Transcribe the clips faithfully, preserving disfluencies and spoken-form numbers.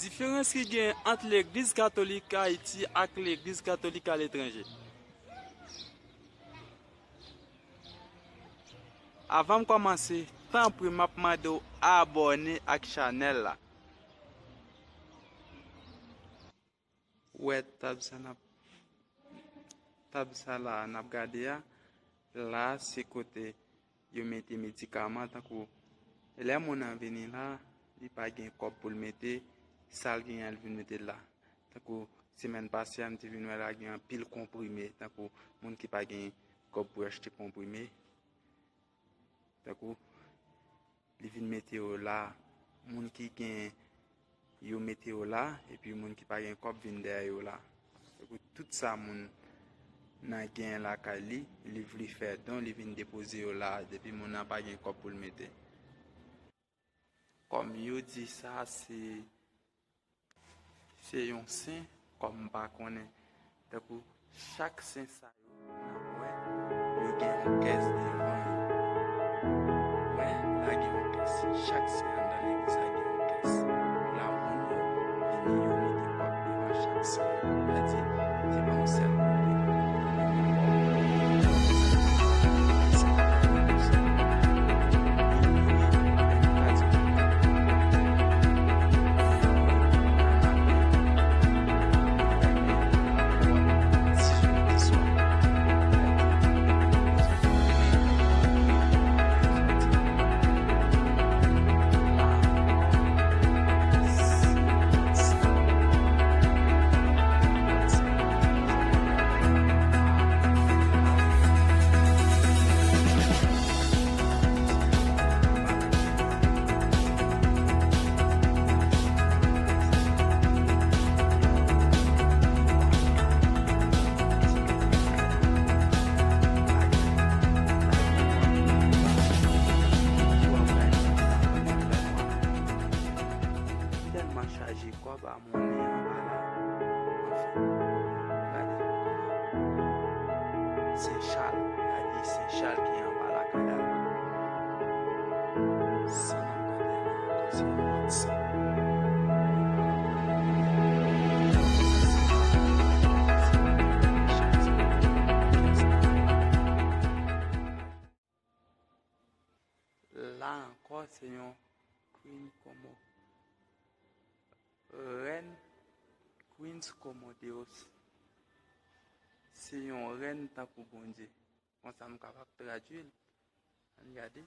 Diferans ki gen ant Legliz Katolik Ayiti ak Legliz Katolik aletranje. Avan m kòmanse, tanpri m ap mande w abòne ak chanèl la. Ou wè tab sa n ap, tab sa la n ap gade a, la se kote yo mete medikaman, tankou lè moun nan vini la, li pa gen kòb pou l mete, sa l genyen an, l vin mete l la. Tankou semèn pase a, m te vin wè la gen anpil konprime, tankou moun ki pa gen kòb pou achte konprime, tankou li vin mete yo la, moun ki gen yo mete yo la, epi moun ki pa gen kòb vin dèyè yo la. Tankou tout sa moun nan gen lakay li, li vle fè don, li vin depoze yo la, depi moun nan pa gen kòb pou l mete. Kòm yo di sa, se, se yon sen, kòm m pa konnen. Tankou chak sen sa yo, n ap wè, yo gen yon kès devan yo. Wè, la gen yon kès. Chak sen anndan legliz la gen yon kès. La moun yo vini, yo mete kòb devan chak sen. Sa di, se pa yon sèl kote. Tèlman chaje kòb a monnen anba la. Anfen, gade. Sen Chal, gade Sen Chal ki anba lakay la. San n ap gade la, se yon lòt sen. La ankò, se yon Queen Como. Rèn Queens Commodious. Se yon rèn tankou Bondye. Konsa m kapab tradui l. Ann gade.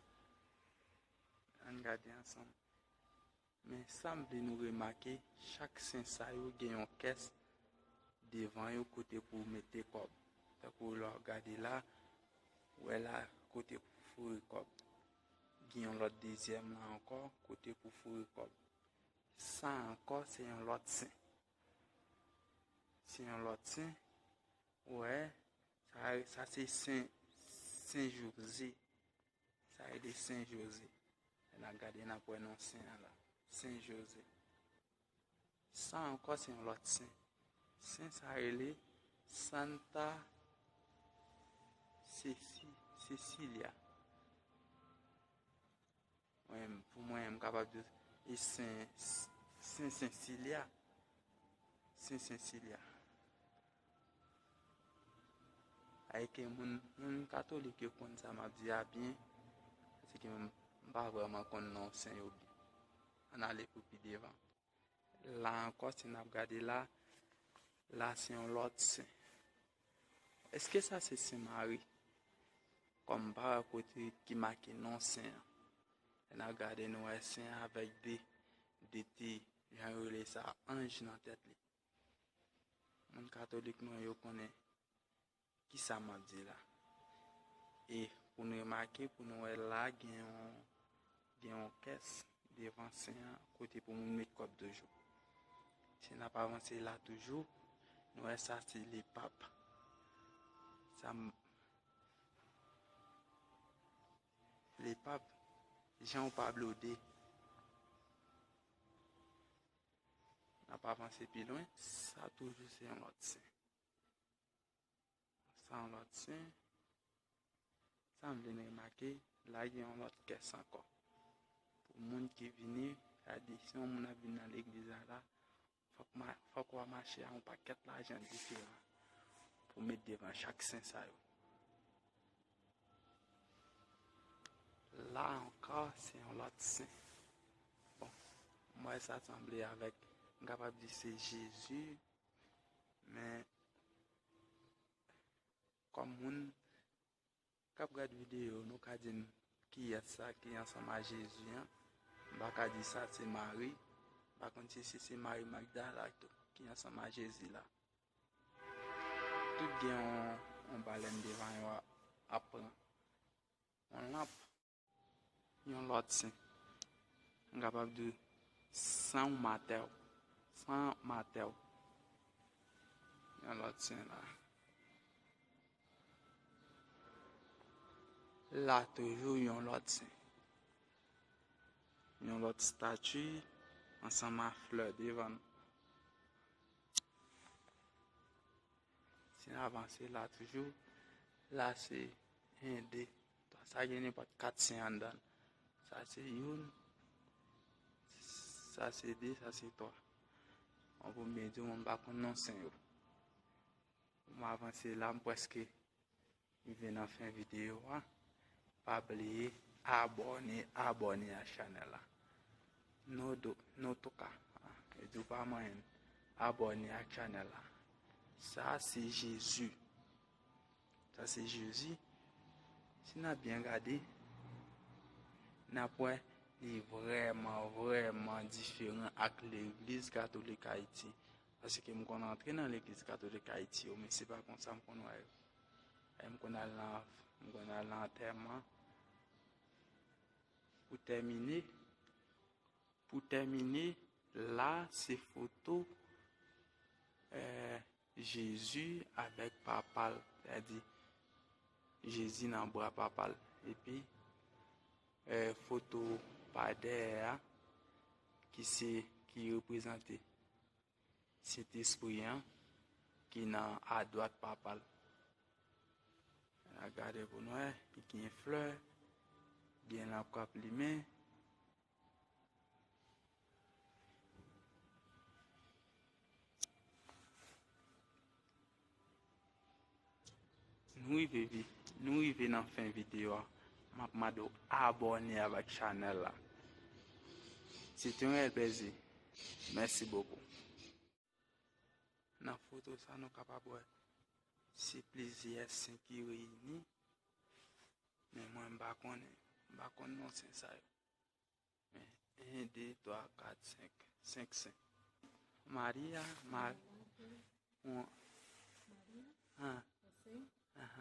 Ann gade ansanm. Men sa m vle nou remake, chak sen sa yo gen yon kès devan yo kote pou w mete kòb. Tankou lè w gade la, ou wè la kote pou foure kòb. Gen yon lòt dezyèm la ankò, kote pou foure kòb. Sa ankò, se yon lòt sen. Se yon lòt sen. Ou wè, sa, sa se Sen, Sen Joze. Sa rele Sen Joze. Lè n ap gade, n ap wè non sen an la. Sen Joze. Sa ankò, se yon lòt sen. Sen sa rele Santa Ceci-, Cecilia. Mwen, pou mwen, m kapab di, e Sen, Sen Sensilya. Sen Sensilya. Ayike moun, moun katolik yo konn sa m ap di a byen, paske m, m pa vrèman konn non sen yo byen. Ann ale pou pi devan. La ankò, si n ap gade la, la se yon lòt sen. Èske sa se Sen Mari? Kòm m pa wè kote ki make non sen an. Lè n ap gade, nou wè sen an avèk de, de ti, jan yo rele sa, anj nan tèt li. Moun katolik nou yo konnen kisa m ap di la. E pou n remake, pou nou wè la, gen yon, gen yon kès devan sen an, kote pou moun met kòb toujou. Si n ap avanse la toujou, nou wè sa se lepap. Sa m, lepap Jan Pablo de. N ap avanse pi lwen, sa toujou se yon lòt sen. Sa yon lòt sen. Sa m vin remake, la gen yon lòt kès ankò. Pou moun ki vini, sa di si yon moun ap vin nan legliz la, la, Fòk, ma, fòk w a mache a yon pakèt lajan diferan pou w met devan chak sen sa yo. La ankò, se yon lòt sen. Bon, m wè sa sanble avèk, m kapab di se Jezi, men kòm moun k ap gad videyo, nou ka di m kiyès sa ki ansanm a Jezi an. M pa ka di sa se Mari. M pa konn si, si se Mari Magdala tou ki ansanm a Jezi la. Tout gen yon, yon balèn devan yo ap pran. Yon lanp, yon lòt sen. M kapab di w, san matè w. San matè w. Yon lòt sen la. La toujou yon lòt sen. Yon lòt estati ansanm a flè devan l. Si n avanse la toujou, la se en, de, twa. Sa gen nenpòt kat sen anndan l. Sa se youn, sa se de, sa se twa. Bon, pou m byen di w, mwen m pa konn non sen yo. M avanse la, m prèske rive nan fen videyo a. Pa bliye abòne, abòne ak chanèl la. Nou do, nou touka. E di w pa manyen abòne ak chanèl la. Sa se Jezi. Sa se Jezi. Si n ap byen gade, n ap wè li vrèman, vrèman diferan ak Legliz Katolik Ayiti. Paske m konn antre nan Legliz Katolik Ayiti yo, men se pa konsa m konn wè yo. E m konn al nan, m konn al nan antèman. Pou tèmine, pou tèmine, la se foto, eh, Jezi avèk papa l, sètadi Jezi nan bra papa l. Epi, eh, foto pa dèyè a, ki se, ki reprezante Sentespri an ki nan adwat papa l. N a gade pou n wè, li gen flè, gen lanp k ap limen. Nou rive vi-, nou rive nan fen videyo a. M ap mande w abòne avèk chanèl la. Se te yon rèl plezi. Mèsi bokou. Nan foto sa, nou kapab wè se plizyè sen ki reyini. Men mwen, m pa konnen. M pa konn non sen sa yo. Men, en, de, twa, kat, senk. Senk sen. Maria, Ma-, Maria, Maria, ah, José, ah,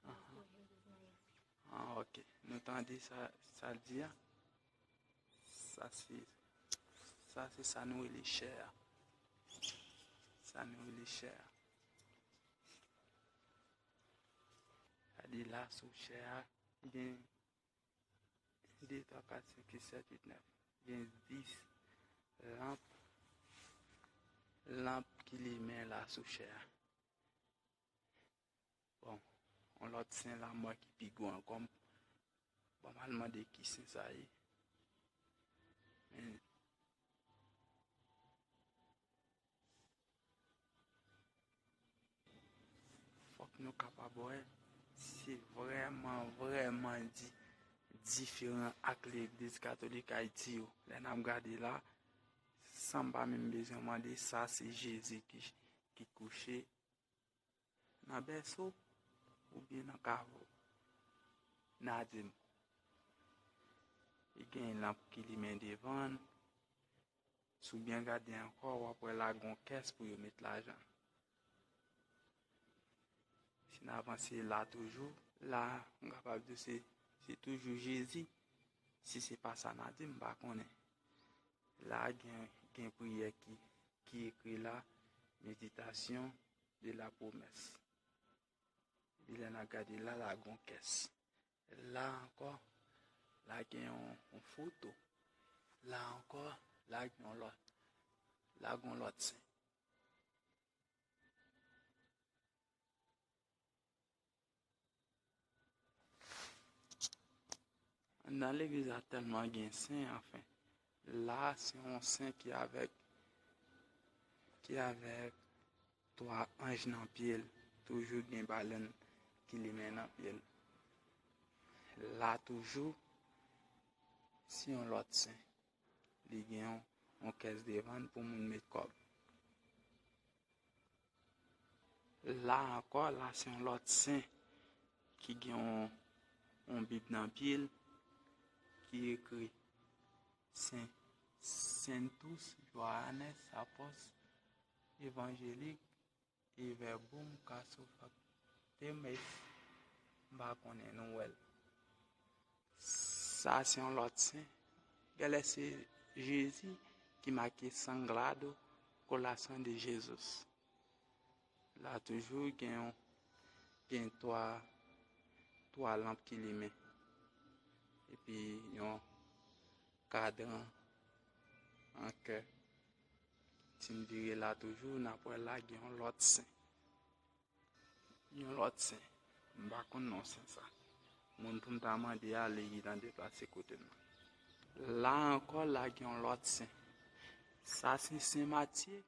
ah, ah, ok. Nou tande sa, sa l di a? Sa se, sa se sa nou rele chè a. Sa nou rele chè a. Gade la sou chè a, gen de, twa, kat, senk, sis, sèt, uit, nèf. Gen dis lanp, lanp ki limen la sou chè a. Bon, yon lòt sen la, m wè ki pi gwo ankò. Bon, m al mande ki sen sa ye. Men, fòk nou kapab wè, se vrèman, vrèman di-, diferan ak Legliz Katolik Ayiti yo. Lè n ap gade la, san m pa menm bezwen mande, sa se Jezi ki, ki kouche nan bèso oubyen nan kavo Nadim. Li gen lanp ki limen devan l. Si w byen gade ankò, w ap wè la gen yon kès pou yo met lajan. Si n avanse la toujou, la, m kapab di se, se toujou Jezi. Si se pa sa Nadim, m pa konnen. La gen, gen priyè ki, ki ekri la, méditation de la promesse. Epi lè n ap gade la, la gen yon kès. La ankò, la gen yon, yon foto. La ankò, la gen yon lòt, la gen yon lòt sen. Anndan legliz la tèlman gen sen, anfen. La, se yon sen ki avèk, ki avèk twa anj nan pye l, toujou gen balèn ki limen nan pye l. La toujou, se yon lòt sen. Li gen yon, yon kès de vann pou moun met kòb. La ankò, la se yon lòt sen ki gen yon, yon Bib nan pye l ki ekri Sen, Sentus Johannes, apòs evanjelik, e verbum casu factem est, m pa konnen nou wè l. Sa se yon lòt sen. Gèlè se Jezi ki make sangrado corazón de Jesus. La toujou gen yon, gen twa, twa lanp ki limen. Epi yon kadran an kè. Si n vire la toujou, n ap wè la gen yon lòt sen. Yon lòt sen. M pa konn non sen sa. Moun pou m ta mande a, li gentan deplase kote m nan. La ankò, la gen yon lòt sen. Sa se Sen Matye.